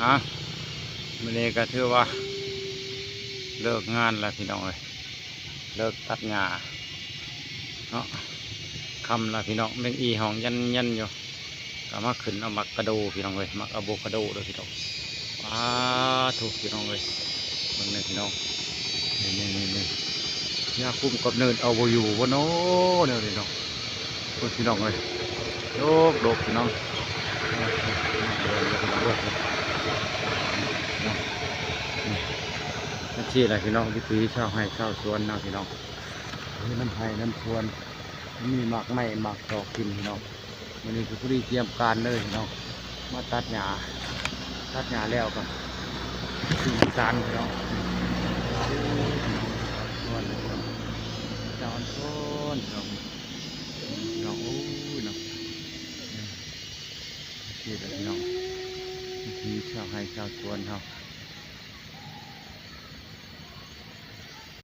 ອ່ະ ມື້ນີ້ກໍຖືວ່າເລີກງານແລ້ວພີ່ນ້ອງເອີຍ ເລີກຕັດຫຍ້າເນາະ ຄ່ຳແລ້ວພີ່ນ້ອງ ແມງອີ່ຮ້ອງຢັນໆຢູ່ ກໍມາຂຶ້ນເອົາໝາກກະໂດພີ່ນ້ອງເອີຍ ໝາກອາໂວຄາໂດເດີ້ພີ່ນ້ອງ ປາໂທ້ພີ່ນ້ອງເອີຍ ເບິ່ງແດ່ພີ່ນ້ອງ ນີ້ໆໆໆ ຢາຄຸມກຳເນີດເອົາບໍ່ຢູ່ບໍ່ນໍເດີ້ພີ່ນ້ອງ. ໂອ້ຍ ພີ່ນ້ອງເອີຍ ໂດກໆ ພີ່ນ້ອງ ຈັ່ງຊີ້ແຫຼະພີ່ນ້ອງ ວິຖີຊາວໄຮ່ຊາວສວນເນາະພີ່ນ້ອງ ເຮັດນຳໄຮ່ນຳສວນ ມີໝາກໄມ້ໝາກຕອກກິນພີ່ນ້ອງ ມື້ນີ້ກໍພໍດີກຽມການເລີຍພີ່ນ້ອງ ມາຕັດຫຍ້າ ຕັດຫຍ້າແລ້ວກໍຊື້ນ້ຳຕານພີ່ນ້ອງ ສວນພີ່ນ້ອງ ເຈົ້າອອນຊອນພີ່ນ້ອງ ພີ່ນ້ອງເອີຍເນາະ ນີ້ແຫຼະພີ່ນ້ອງ ວິຖີຊາວໄຮ່ຊາວສວນເຮົາ